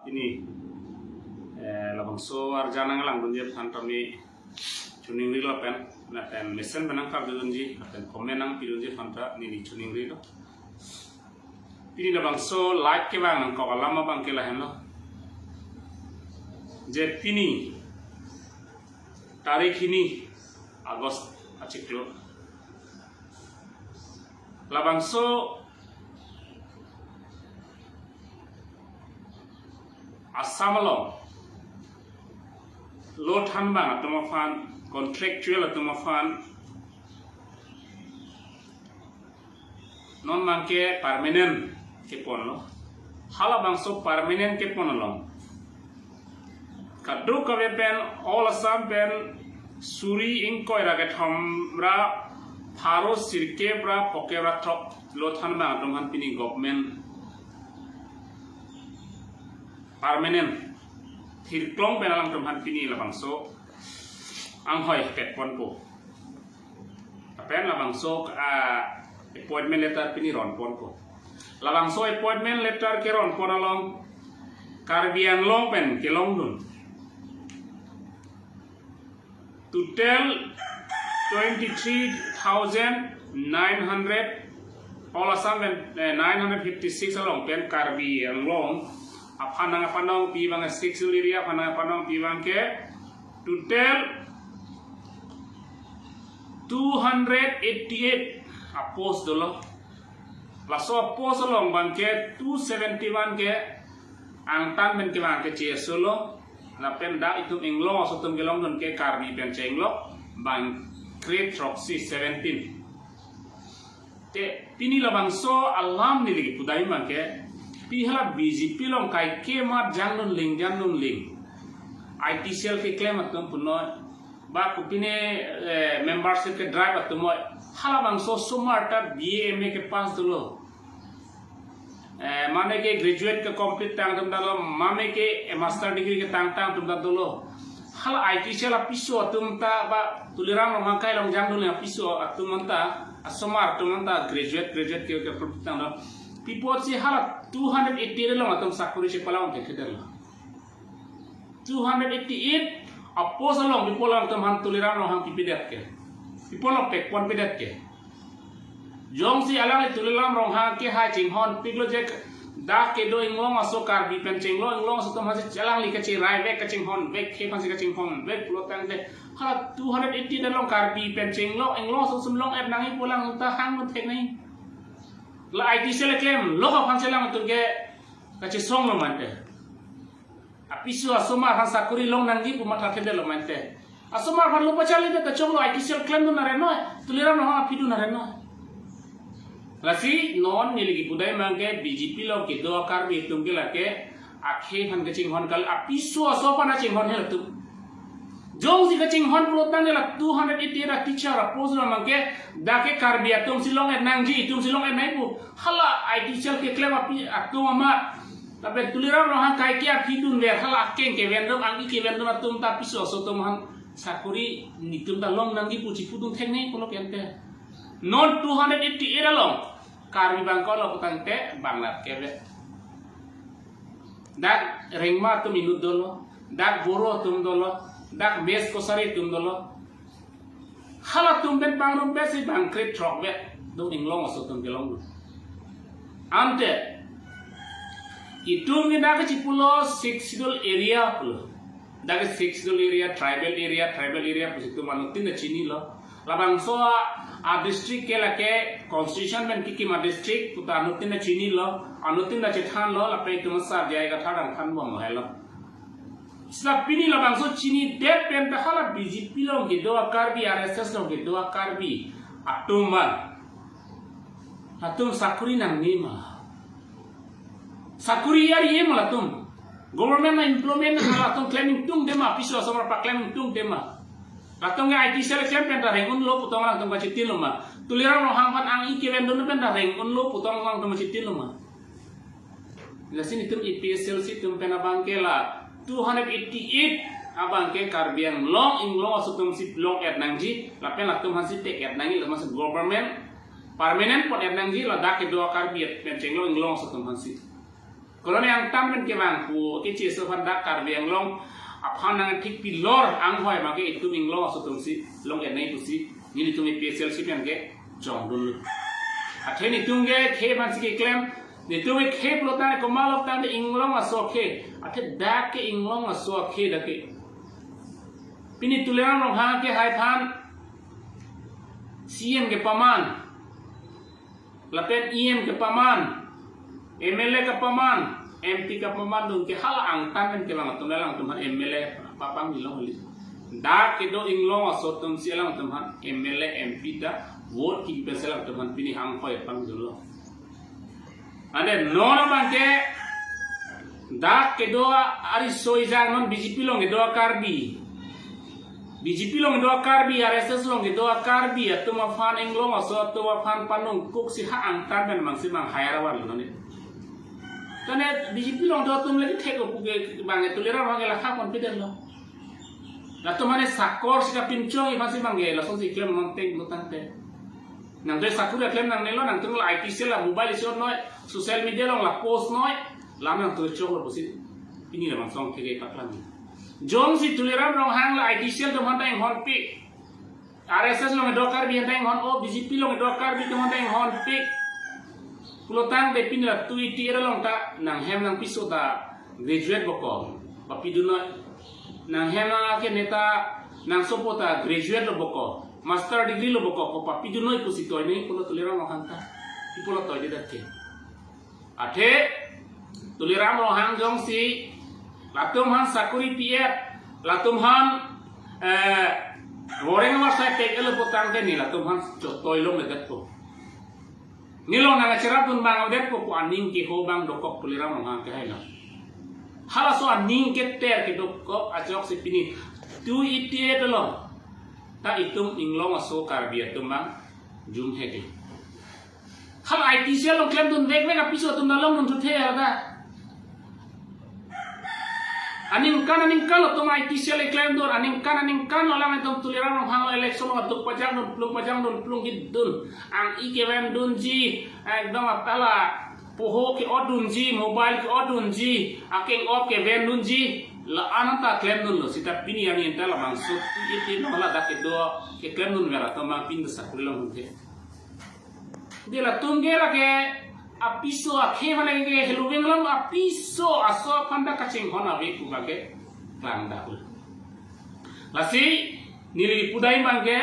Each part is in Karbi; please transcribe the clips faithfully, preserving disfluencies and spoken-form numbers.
Pini, eh, labangso arjan nanglang dunji aphan ta neli choningrilo pen, lapen mesen pen nangkardunji, lapen comment nangpidunji aphan ta neli choningrilo. Pini labangso live kevang nangkok alam abangke lahenlo. Je pini tarik hini August achiklo, labangso Assam along lo thanbang atum aphan, contractual atum aphan, non abangke permanent keponlo. Halabangso permanent kepon along kadokave pen, All Assam pen suri ingkoi ra kethom ra pharo sirkep ra phokep ra throk lo thanbang atum aphan pini government permanent thirklong pen alangtum aphan pini labangso anghoi petponpo. Lapen labangso, ah, appointment letter pini ronponpo. Labangso appointment letter keronpon along Karbi Anglong pen kelongdun total twenty-three thousand nine hundred, All Assam pen, eh, nine hundred fifty-six along pen Karbi Anglong aphan nangpanongpi abang, six schedule area aphan nangpanongpi abangke total two hundred eighty-eight apost dolo. Laso apost along abangke two seventy-one ke angtan pen kevang ke chesolo. Lapen dak itum inglong aso atum kelongdun ke Karbi pen chenglok bang grade throksi, seventeen. Te pini labangso alam neli kepudai abangke, pi hala B J P along kaike amat jangdun ling, jangdun ling. I T cell keklem atum punoi, ba kopine, eh, membership ke drive atum oi. Halabangso osomar ta B A M A kepass dolo. Eh, mane ke graduate kecomplete tang atum ta dolo, mane ke, eh, master degree ketang tang atum ta dolo. Hala I T cell apiso atum ta ba Tuliram Ronghang akai along jangdun apiso atum anta, osomar atum anta graduate, graduate ke, kecomplete tang dolo. Pi apotsi hala two hundred eighty along atum sakori chepalang ke kedelo. Two hundred eighty-eight apost along pi apot alangtum aphan Tuliram Ronghang pipedet ke? Pi apot along pekponpedet ke? Jongsi alangli Tuliram Ronghang kehai chinghonpiklo je dak kedo inglong aso Karbi pen chenglok inglong aso atum aphansi alangli kacherai vek, kachinghon vek, khei aphansi kachinghon vek pulo tangte, hala two hundred eighty along Karbi pen chenglok inglong aso atum long-et nangji pu alangtum ta hangno thek nangji. La I T cell klemlok aphansi alangtum ke kachesonglo mante. Apiso osomar aphan sakori long nangji pu matha thedetlo mante. Osomar aphan lo pacharlidet ta choklo, I T cell klemdun are noi, Tuliram Ronghang apidun are noi. Lasi non neli kepudai abangke B J P along kedo Karbi atum ke lake akhei aphan kachinghon kali, apiso aso aphan kachinghon hel atum. Jongsi kachinghon pulo tangte la two hundred eighty-eight a teacher apost lo abangke dak ke Karbi atumsi long-et nangji, itumsi long-et nangji pu hala I T cell keklem api atum amat. Lapen Tuliram Ronghang kaike apidunver, hala akeng kevendun, ang-i kevendun atum ta apiso aso atum aphan sakori netum ta long nangji pu chipudun thek nangji pulo ke ante. Non two hundred eighty-eight along Karbi abang ko lo pu tangte bang nat keve. Dak Rengma atum inut dolo, dak Boro atum dolo, dak Mech Kachari atum dolo. Halatum pen pangrum pensi bang grade throk vet do inglong aso atum kelongdun. Ante itum ke dak chipulo six schedule area pulo. Dak six schedule area, tribal area, tribal area pusi itum anuttin ta chinilo. Labangso a, a district ke lake constitution pen kekim a district pu ta anuttin ta chinilo, anuttin ta chethanlo, lapen itum asar jai kathar dang thanbomlo helo. Seta pini labangso chinidet pen ta hala B J P along kedo a Karbi, R S S along kedo a Karbi atum abang, latum sakori nangne ma? Sakori arje ma latum? Government a employment nang latum klem ingtungde ma? Apiso osomar paklem ingtungde ma? Latum ke I T cell klem pen ta reng-unlo pu tong alangtum kachitinlo ma? Tuliram Ronghang aphan ang-i kevendun pen ta reng-unlo pu tong alangtum kachitinlo ma? Lasi netum A P H L C atum pen abangke la two hundred eighty-eight abangke Karbi Anglong inglong aso atumsi long-et nangji, lapen latum aphansi tek-et nangji, latum aphansi government permanent pon-et nangji, ladak kedo Karbi pen chenglok inglong aso atum aphansi. Koloni angtan pen kevang pu keche aso aphan dak Karbi Anglong aphan nangthik pilor anghoi abangke itum Inglong aso atumsi long enai pusi nelitum A P H L C pen kechongdun. Athe nelitum ke khei aphansi keklem, nelitum ke khei pulo tangte komat lo tangte Inglong aso akhei, athe dak ke Inglong aso akhei dak ke. Pini Tuliram Ronghang kehai aphan C M kepaman, lapen E M kepaman, M L A kepaman, M P kepaman dun ke hala angtan pen kevang atum alangtum aphan M L A papang nilong hali. Dak kedo Inglong aso atumsi alangtum aphan M L A, M P ta vote kipi pensi alangtum aphan pini anghoi pangdunlo. Ante non abangke dak kedo ariso ejang non B J P along kedo Karbi, B J P along kedo Karbi, R S S along kedo Karbi atum aphan, Inglong aso atum aphan panung kuksi ha angtan pen mangsi mang hayar awan lo ne. Tane B J P along do atum lagi thek-o pu ke abangke Tuliram abangke lakha confident lo. Latum mane sakor sika pinchong iphansi abangke lasonsi klem non teng lo tangte. Nangtum sakuri klem nangnelo, nangtum la I T cell la mobile isi on noi, social media along la post noi, lam nangtum choklo pusi pini la mangsong keke paklang. Jongsi Tuliram Ronghang la I T cell atum aphan ta inghonpik, R S S along kedo Karbi aphan ta inghon-o, B J P along kedo Karbi atum aphan ta inghonpik pulo tangte pini la two eighty-eight along ta nanghem nangpiso ta graduate bokok, papidun noi. Nanghem nang ake neta nangsopo ta graduate lo bokok, master degree lo bokok, ko papidun noi pusi toi noi pulo Tuliram Ronghang ta. Pi pulo toidedet ke. Athe Tuliram Ronghang jongsi latum aphan sakuri pi-et, latum aphan, eh, boreng amar sai pek-et lo pu tangte ne latum aphan chotoi longledetpo. Neli along nangcherapdun abang avedetpo pu aning keho abang dokok Tuliram Ronghang kehai lo. Halaso aning keter kedokok ajoksi pini two eighty-eight along ta itum Inglong aso Karbi atum abang jum hek. Hala I T cell along klemdun vekvek apiso atum ta longdun thuthe hala ta. Aningkan aningkan lo atum I T cell klemdun, aningkan aningkan lo alanglitum Tuliram Ronghang election lo atum pajangdun plung, pajangdun plung hidun. Ang-i kevendunji, ekdom apala poho ke-otdunji, mobile ke-otdunji, akeng-op kevendunji, la-an ta klemdunlo. Seta pini aning ta labangso iti no hala dak kedo keklemdunver atum abang pini sakuri longdunde. Di latum ke lake apiso akhei mane ke heloving lam apiso aso aphan ta kachinghon ave pu abangke klangdak. Lasi neli pudai abangke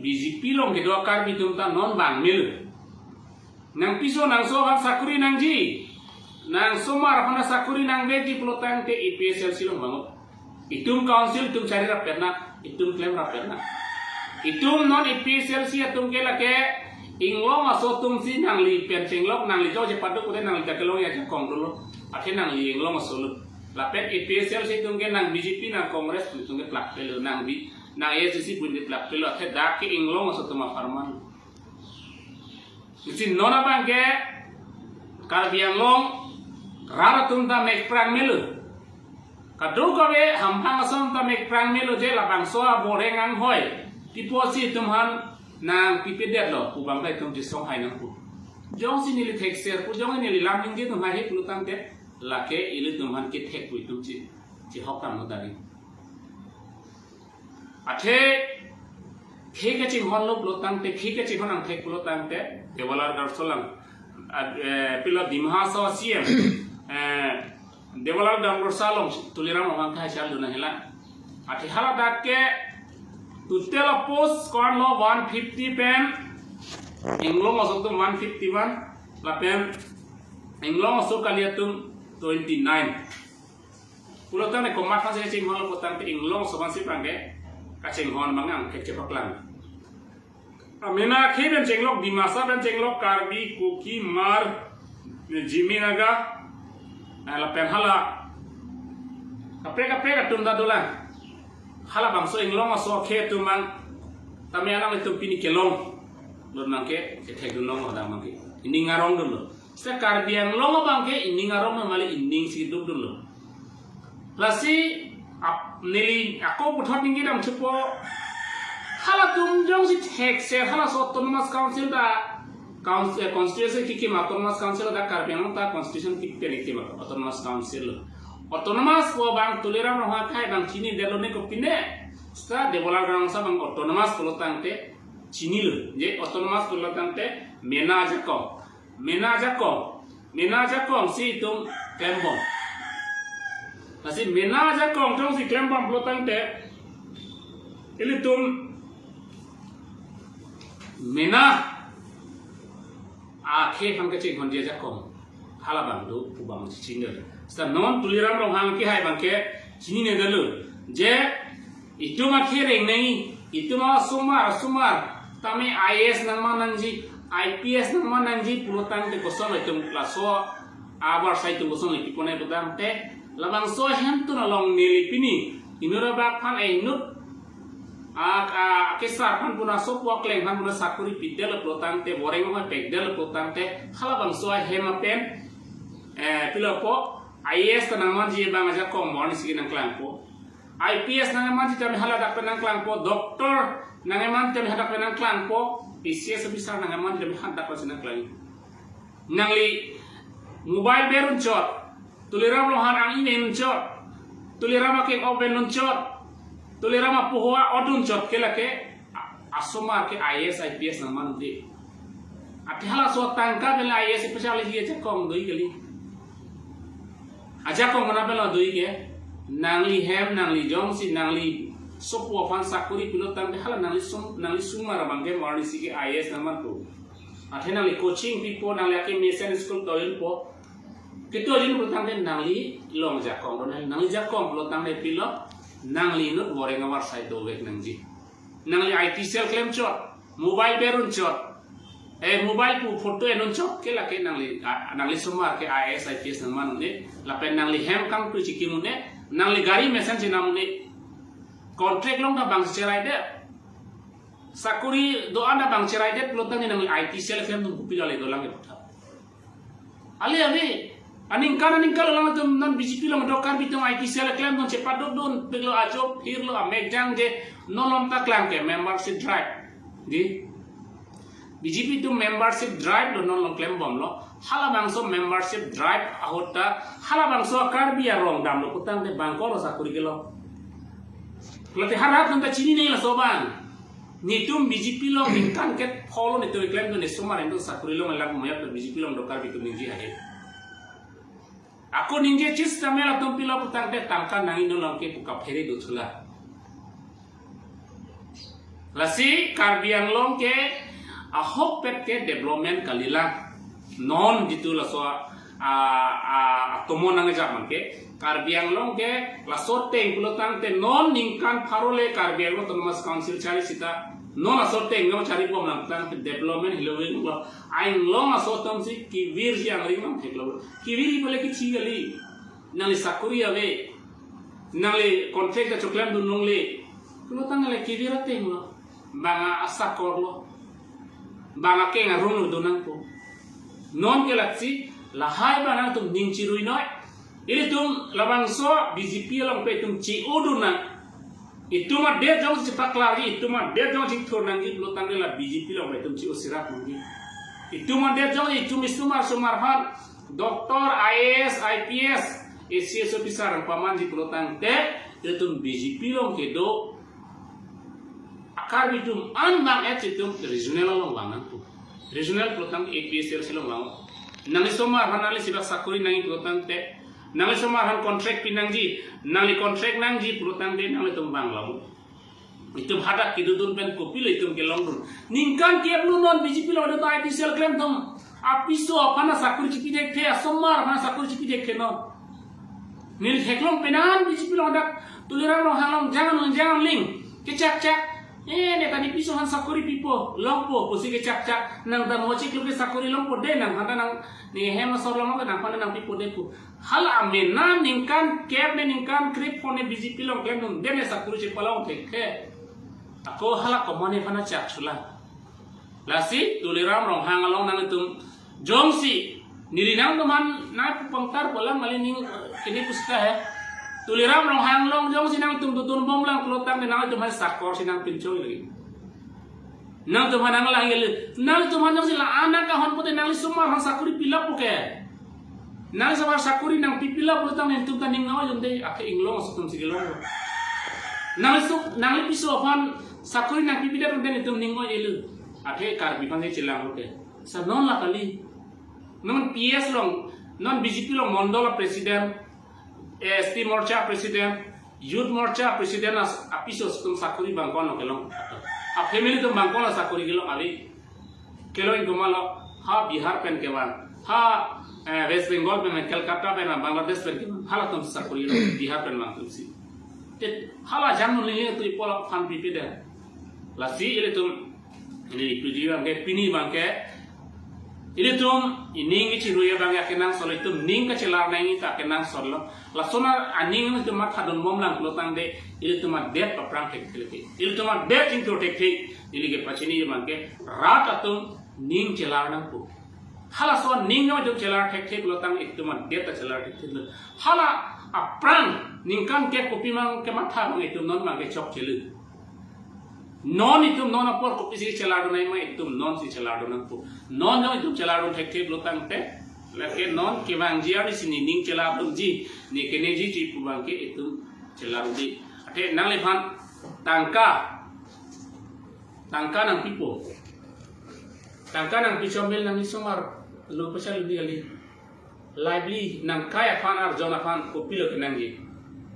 B J P along kedo Karbi atum ta non bang mil. Nangpiso nangso aphan sakuri nangji, nangsomar aphan sakuri nangvekji pulo tangte A P H L C along bangot. Itum council itum chari rap-et na, itum klem rap-et na. Itum non A P H L C atum ke lake Inglong aso atumsi nangli pen chenglok, nangli jok je paduk kute nangli ta kelong ajakong dolo. Athe nangli Inglong aso lo. Lapen A P H L C atum ke nang B J P nang Congress atum ke plak pelo, nang bi nang A I C C bun ke plak pelo. Athe dak ke Inglong aso atum apharman. Isi non abangke Karbi Anglong rat atum ta mekprang melo. Kadokave hamphang ason ta mekprang melo je labangso aboreng anghoi. Tipo si itum aphan nangpipedetlo pu abang ta itum chesong hai nangpo. Jongsi neli thekser pu jong neli lam ningje atum hai he pulo tangte lake ilitum aphan kethek pu itum che, chehok tam lo dari. Athe khei kachinghon lo pulo tangte, khei kachinghon angthek pulo tangte, Debolal Damrongso lang, ad-, eh, pilo Dima Hasao C M, eh, Debolal Damrongso along Tuliram Ronghang kehai chal dun nanghelang. Athe hala dak ke total post ko-an lo one fifty pen, Inglong aso atum one fifty-one, lapen Inglong aso kali atum twenty-nine. Pulo tangte komat aphansi kachinghon lo pulo tangte Inglong aso aphansi abangke kachinghon abang angthek chepaklang. Amena akhei pen chenglok, Dimasa pen chenglok, Karbi, Kuki, Hmar, Zeme, Naga, eh, lapen hala kaprek kaprek atum ta dolang. Halabangso Inglong aso akhei atum abang tame alanglitum pini kelong dun abangke kethekdun long lo dak abangke. Ining arong dunlo. Seta Karbi Anglong abangke ining arong na mali ining si duk dunlo. Lasi ap-, neli ako puthot ningje dam thupo. Halatum jongsi thekser halaso Autonomous Council ta Council, eh, constituency kekim, autonomous council, dak Karbi Anglong ta constitution kekim, kekim autonomous council. Autonomous pu abang Tuliram Ronghang akehai abang chinidetlo, ne kopine seta Debolal Rongsa abang autonomous pulo tangte chinilo. Je autonomous pulo tangte mena ajakong. Mena ajakong. Mena ajakong si itum klembom. Lasi mena ajakong jongsi klembom pulo tangte ilitum mena akhei aphan kachinghonji ajakong hala abang do pu abang chinidetlo. Seta non Tuliram Ronghang akehai abang ke chinidetlo. Je itum akhei reng nangji, itum asomar, asomar tame I A S nangman nangji, I P S nangman nangji pulo tangte koson itum laso abar sai itum koson kipone pu tangte, labangso ahemtun along neli pini inut abak aphan, eh, inut a, a, kesar aphan puna, sopo akleng aphan puna sakori pidetlo pulo tangte, boreng ong pekdetlo pulo tangte, halabangso ahem apen, eh, pilopo, I A S ta nangmanji abang ajakong mo arnisi ke nangklangpo. I P S nangmanji tame haladak pen nangklangpo, doctor nangmanji tame hadak pen nangklangpo, A C S officer nangmanji tame hadak pen nangklang. Nangli mobile berun chot, Tuliram Ronghang ang-i menun chot, Tuliram akeng-ok benun chot, Tuliram apoho a-odun chot ke lake a-, asomar ke I A S, I P S nangman de. Ate halaso atangka pen I A S specialist ajakong do-ik kali. Ajakong mana pen lo do-ik ke? Nangli hem, nangli jongsi, nangli sopo aphan sakori pulo tangte hala nangli som-, nangli somar abang ke mo arnisi ke I A S nangmanpo. Ate nangli coaching pipo, nangli akemesen school toilpo. Ketojun pulo tangte nangli long ajakong do, nangli, nangli ajakong pulo tangte pilo, nangli inut boreng abar sai dovek nangji. Nangli I T cell klem chot, mobile berun chot, eh, mobile pu photo enun chot ke lake nangli, a, nangli somar ke I A S, I P S nangman un-e, lapen nangli hem kangtui chikim un-e, nangli gari mesen chenam un-e, contract along ta bang cherai det, sakori do-an ta bang cherai det pulo tangte nangli I T cell klemdun kopilo le dolang ke puthot. Ale ave. Aningkan aningkan alanglitum non B J P along do Karbi atum I T cell klemdun chepadodun pilo, ajo phirlo, amek jangje, non along ta klang ke membership drive. Di. B J P atum membership drive lo non along klembomlo. Halabangso membership drive ahut ta halabangso Karbi arong damlo pu tangte bang ko lo sakori kelong. Lati harap nang ta chinine laso abang. Netum B J P along ningkan kethom lo netum klemdun, ne somar netum sakori long lang mo ya B J P along do Karbi atum ningje ahe. Ako ningje chis kami latum pilo pu tangte tangka nangji, non along ke pu kaphere do thula. Lasi Karbi Anglong ke ahokpet ke development kalilang. Non jitu laso a, a, atomo nangjak man ke, Karbi Anglong ke laso ateng pulo tangte non ningkan pharo le Karbi Anglong Autonomous Council chari sita, non laso ateng non charibom lang tangte development helo veng lo. Ainglong laso atum si kevirji angring nangtheklo. Kevirji pule kichi kali. Nangli sakori ave, nangli contract ta choklemdun longle. Pulo tangte kevir ateng lo. Bang asakor lo. Bang akeng arong lo donangpo. Non ke lasi lahai abang nangtum ning chiruinoi. Ilitum labangso B J P along pen itum che-odun nang. Itum adet jongsi chepaklarji, itum adet jongsi thur nangji pulo tangte la B J P along pen itum che-o sirap nangji. Itum adet jongsi itum isomar somar aphan doctor, I A S, I P S, A C S officer nangpamanji pulo tangte, itum B J P along kedo a-Karbi atum an bang-et itum regional along vang nangpo. Regional pulo tangte A P S L C along vang. Nangli somar aphan nangli sibak sakori nangji pulo tangte, nangli somar aphan contract pi nangji, nangli contract nangji pulo tangte nanglitum vang lang. Itum hadak kedodun pen kopilo itum kelongdun. Ningkan kep lo non B J P along do I T cell klem atum. Apiso aphan sakori chipi thekthe, asomar aphan sakori chipi thekthe non. Neli theklong penan B J P along dak Tuliram Ronghang along jang along jang ling kechakchak. Eh, ne tani piso aphan sakori pipo, longpo pusi kechakchak. Nang ta mo chiklo ke sakori longpo de, nangphan ta nang ne hem asor long ke nangphan ta nangpipo de pu. Hala amena ningkan kep ne ningkan krepho ne B J P along klemdunde ne sakori chepalong thekthe. Ako hala komane aphan chak chula. Lasi Tuliram Ronghang along nangtum jongsi neli nangtum aphan nangpu pangtar polang mali ning kini pusta he. Tuliram Ronghang along jongsi nangtum dodunbom lang pulo tangte nangtum aphan sakor si nangpinchoi lagi. Nangtum aphan nanglang ele. Nangtum aphan nangsi la anak ahon pote nangli osomar aphan sakori pilap puke. Nangli osomar sakori nangpi pilap pulotang nelitum ta ning nangoi jomde, ake Inglong aso atum si kelong. Nangli so, nangli piso aphan sakori nangpi pilap pulotang nelitum ning nangoi ele. Ake Karbi aphan si chelang puke. Sa non la kali. Non P S along, non B J P along mondol president, S T Morcha president, Youth Morcha president as apiso atum sakori bang konlo kelong. A family atum bang konlo sakori kelong, ave. Kelong ingkoi ma lo, ha Bihar pen kevang, ha, eh, West Bengal pen, Calcutta pen, Bangladesh pen kevang, halatum sakori lo, Bihar pen bang atum si. Te hala jang nuli tu ipo aphan pipe de. Lasi ilitum, ili video abangke pini abangke, ilitum ining ichiruya abangke akenangsot lo, itum ning kachelar nangji ta akenangsot lo. Lason aning itum mathadun bomlang pulotangte, ilitum adet aphrang thekthe. Ilitum adet chingthur thekthe. Ili kepachini abangke rat atum ning chelar nangpo. Halaso aning itum chelar thekthe pulotang itum adet ta chelar thekthe lo. Hala aphrang ningkan ke kopi abang kematha abang itum non abangke chokche lo. Non itum non apor kopisi chelardun nangji ma, itum non si chelardun nangpo. Non jong itum chelardun thekthe pulotangte, lake non kevangji arnisi nening chelardunji, ne keneji ji pu abangke itum chelardunde. Ate nangliphan tangka, tangka nangpipo. Tangka nangpi chomel nangli osomar lo pachalo di kali. Lively nangkai aphan arjon aphan kopilo kenangji.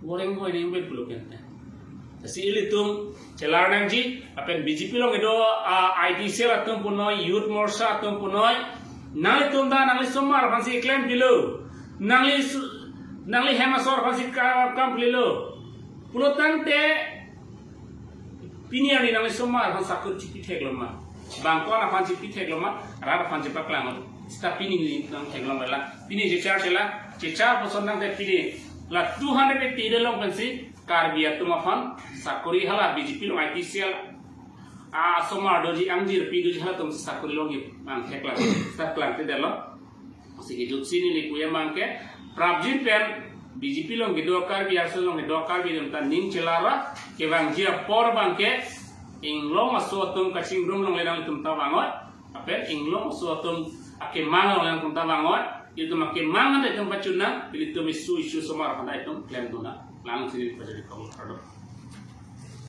Goreng goreng neng ben pulo kente. Lasi ilitum chelar nangji, lapen B J P along kedo, ah, I T cell atum punoi, Youth Morcha atum punoi. Nanglitum ta nangli osomar aphan si klempilo. Nangli su-, nangli hem asor aphan si ka-, kam pililo. Pulotangte pini arni nangli osomar aphan sakori chipi theklong ma? Bang ko-an aphan chipi theklong ma? Rat aphan chepaklang. Seta pini nangtheklong la. Pini chechar chela, chechar puson tangte pini la two hundred eighty along pensi Karbi atum aphan sakori hala B J P along I T cell, ah, osomar doji, angjir pi doji halatum sakori longji bang theklang. Seta klangtedetlo. Lasi kejutsi neli pu abangke, prapjin pen B J P along kedo Karbi, arso along kedo Karbi atum ta ning chelar ra, kevangji apor abangke, Inglong aso atum kachingrum along le nangtum ta vangoi, lapen Inglong aso atum akemang along le nangtum ta vangoi, itum akemang anta itum pachun nang, ilitum isu isu osomar aphan ta itum klemdun nang, langsi neli pajari kong kardom.